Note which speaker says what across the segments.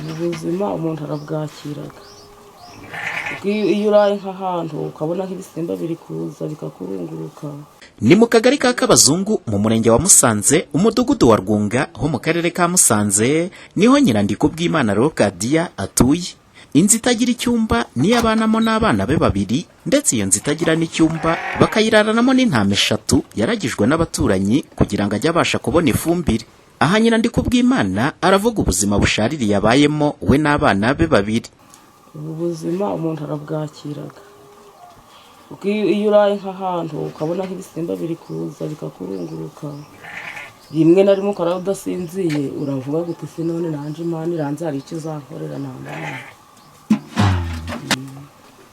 Speaker 1: Ubu buzima umuntu arabwakiraga, kuko iyo uraye nk'ahantu ukabona nk'ibisimba biri kuza bikakurunguruka.
Speaker 2: Ni mu kagari ka Kabazungu, mu murenge wa Musanze, umudugudu wa Rwunga ho mu karere ka Musanze, niho Nyirandikubwimana Rokadiya atuye. Inzu itagira icyumba niyo abanamo n'abana be babiri, ndetse iyo nzu itagira n'icyumba bakayiraranamo n'intama eshatu yaragijwe n'abaturanyi kugira ngo ajye abasha kubona ifumbire. Aha Nyirandikubwimana aravuga ubuzima bushaririye abayemo we n'abana be babiri.
Speaker 1: Ubu buzima umuntu arabwakiraga, kuko iyo uraye nk'ahantu ukabona nk'ibisimba biri kuza bikakurunguruka, rimwe na rimwe ukarara udasinziye, uravuga gute se none nanjye Imana iranze, hari icyo izankorera nta.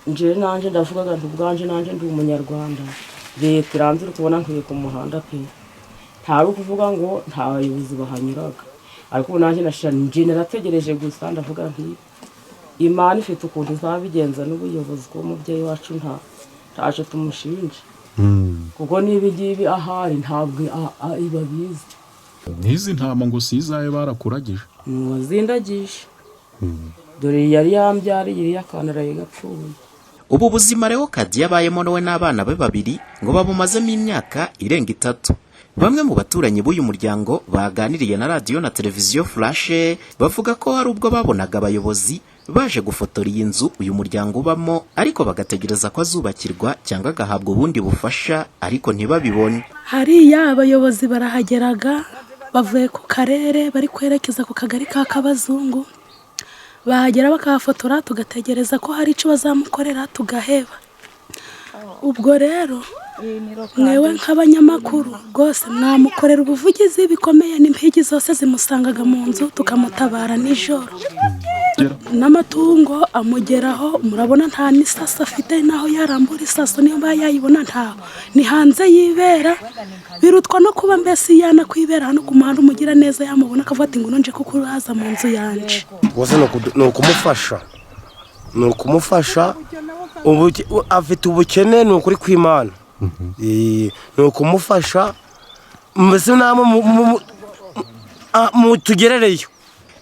Speaker 1: Njyewe nanjye ndavugaga nti ubwanje nanjye ndi Umunyarwanda, leta iranze, uri kubona nkwiye ku muhanda pe. Ntari ukuvuga ngo nta bayobozi bahanyuraga, ariko ubu nanjye nashira njye narategereje gusa, ndavuga nti Imana ifite ukuntu izabigenza n'ubuyobozi bw'umubyeyi wacu ntacyo tumushinja, kuko niba ngibi ahari ntabwo babizi.
Speaker 3: N'izi ntama ngo si izawe, barakuragije?
Speaker 1: Wazindagije, dore yari yambyariye iriya akana gapfuye.
Speaker 2: Ubu buzima rero Kadiya abayemo we n'abana be babiri ngo babumazemo imyaka irenga 3. Bamwe mu baturanyi b'uyu muryango baganiriye na radiyo na televiziyo Flash bavuga ko hari ubwo babonaga abayobozi baje gufotora iyi nzu uyu muryango ubamo, ariko bagategereza ko azubakirwa cyangwa agahabwa ubundi bufasha, ariko ntibabibone.
Speaker 4: Hariya abayobozi barahageraga bavuye ku karere bari kwerekeza ku kagari ka Kabazungu, bahagera bakahafotora, tugategereza ko hari icyo bazamukorera tugaheba. Ubwo rero mwewe nk'abanyamakuru rwose mwamukorera ubuvugizi bikomeye. N'impigi zose zimusangaga mu nzu, tukamutabara nijoro, n'amatungo amugeraho. Murabona nta n'isaso afite, n'aho yarambura isaso niyo mba yayibona ntaho, ni hanze yibera. Birutwa no kuba mbese yanakwibera hano ku muhanda, umugira neza yamubona akavuga ati ngo nje kuko uraza mu nzu yanje.
Speaker 5: Rwose ni ukumufasha, ni ukumufasha. Afite ubukene, ni ukuri kw'Imana. Ni ukumufasha mbese namwe mutugerereyo.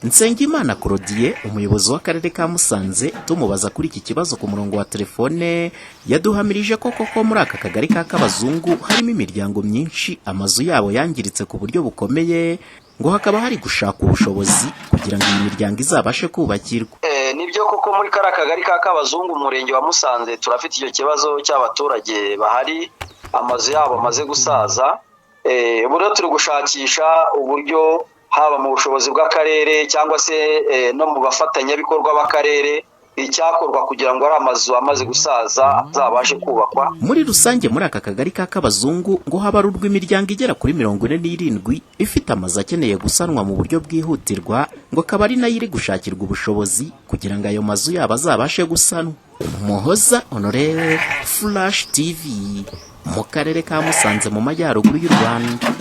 Speaker 2: Nsengimana Claudie, umuyobozi w'akarere ka Musanze, tumubaza kuri iki kibazo ku murongo wa telefone, yaduhamirije ko koko muri aka kagari ka Kabazungu harimo imiryango myinshi amazu yabo yangiritse ku buryo bukomeye, ngo hakaba hari gushaka ubushobozi kugira ngo iyi miryango izabashe kubakirwa.
Speaker 6: Nibyo koko, muri kariya kagari ka Kabazungu, umurenge wa Musanze, turafite icyo kibazo cy'abaturage bahari amazu yabo amaze gusaza. Ubu rero turi gushakisha uburyo, haba mu bushobozi bw'akarere cyangwa se no mu bafatanyabikorwa b'akarere, icyakorwa kugira ngo ari amazu amaze gusaza azabashe kubakwa.
Speaker 2: Muri rusange, muri aka kagari ka Kabazungu ngo habarurwa imiryango igera kuri 47 ifite amazu akeneye gusanwa mu buryo bwihutirwa, ngo akaba ari nayo iri gushakirwa ubushobozi kugira ngo ayo mazu yabo azabashe gusanwa. Muhoza Honore, Flash TV, mu karere ka Musanze mu majyaruguru y'u Rwanda.